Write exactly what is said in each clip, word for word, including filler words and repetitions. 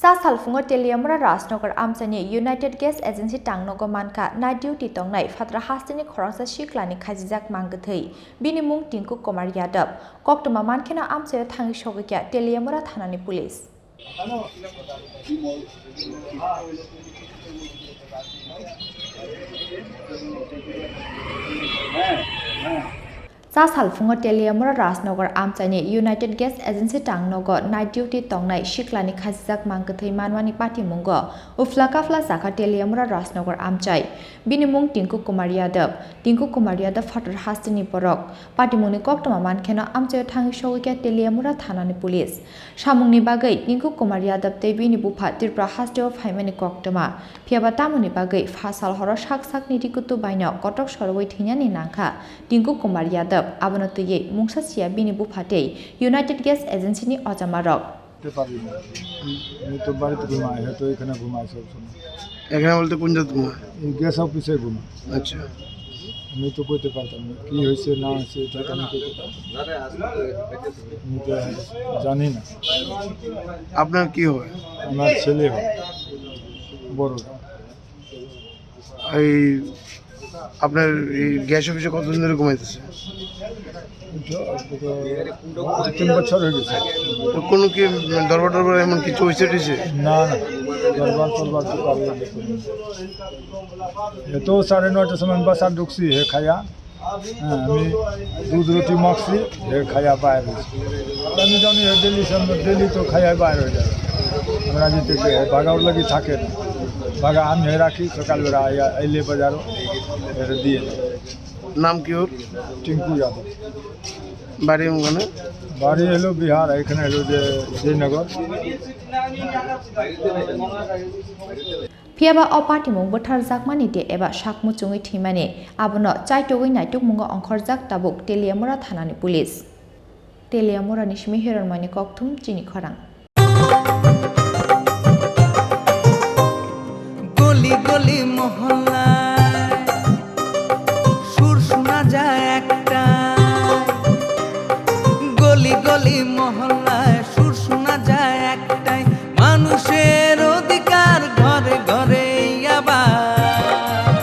Ta salphungo Teliamura Rajnagar amchaini United Gas Agency tangnogo mankha night duty tongnai phatra hasteni khoroksa siklani khajijak mangkwthwi. Bini mung Tinku Kumar Yadav. Koktwma mankheno amchaio thangwi sogwikha Teliamura thanani police. Cha salphungo Teliamura Rajnagar amchaini United Gas Agency tangnogo night duty tongnai siklani khajijak mangkwthwi manmani patimungo uphla kaphla sakha Teliamura Rajnagar amchai. Bini mung Tinku Kumar Yadav. Tinku Kumar Yadav phatar hasteni borok. Patimungni koktwma mankheno amchaio thangwi sogwikha Teliamura thanani police. Samungni bagwi Tinku Kumar Yadav tei bini bupha Tripura hasteo phaimani koktwma. Phiyaba tamoni bagwi pha sal horo sak sakni rikutu baino kotok sorowi thwinani nangkha Tinku Kumar Yadav. Abono twiwi mungsa siya bini bupha tei United Gas Agency ni ojamarok. করতে পারি না। আমি তো বাড়িতে ঘুমাই, হয়তো এখানে ঘুমায় সব সময়। এখানে বলতে কোন জায়গায় ঘুমায়? এই গ্যাস অফিসে ঘুমায়। আচ্ছা। আমি তো কইতে পারতাম না, কি হয়েছে না হয়েছে, এটা তো আমি কইতে পারতাম না। আমি তো জানি না। আপনার কি হয়? আমার ছেলে হয়, বড়টা। এই আপনার এই গ্যাস অফিসে কতদিন ধরে ঘুমাইতেছে? এই তো, এই তো তিন বছর হয়ে গেছে। তো কোনো কি দরবার টরবার এমন কিছু হয়েছে টিছে? না, না, দরবার টরবার তো কারোর ব্যাপার নেই। এ তো সাড়ে নয়টার সময় বাসা ঢুকছি, হে খায়া। হ্যাঁ, আমি দুধ রুটি মাখছি, হে খায়া বাইর হয়েছে। আমি জানি, হে ডেলি সম-, ডেলি তো খায়া বাইর হয়ে যায়। আমরা যদি হে ভাগাওর লাগি থাকে না। ভাগা আমি হে রাখি, সকালবেলা আইয়া, আইলে বাজারও, এটা দিয়ে দেয়। নাম কি ওর? টিঙ্কু যাদব। বাড়ি ওখানে? বাড়ি হলো বিহার, এখানে হলো যে Srinagar. Phiyaba o patimung bwtharjakmani de eba sak muchungwi thwimani, abono chaitogwi naitukmungo ongkhorjak tabuk Teliamura thanani police. Teliamurani simi Hironmoini kokthum chini khorang. গলি গলি মহল্লায় সুর শোনা যায় একটাই, গলি গলি মহল্লায় সুর শোনা যায় একটাই, মানুষের অধিকার ঘরে ঘরে আবার।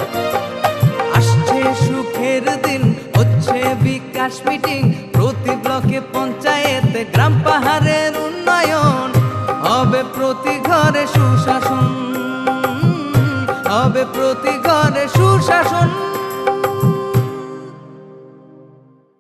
আসছে সুখের দিন, হচ্ছে বিকাশ মিটিং, প্রতি ব্লকে পঞ্চায়েতে গ্রাম পাহাড়ের উন্নয়ন, হবে প্রতি ঘরে সুশাসন, হবে প্রতি ঘরে সুশাসন।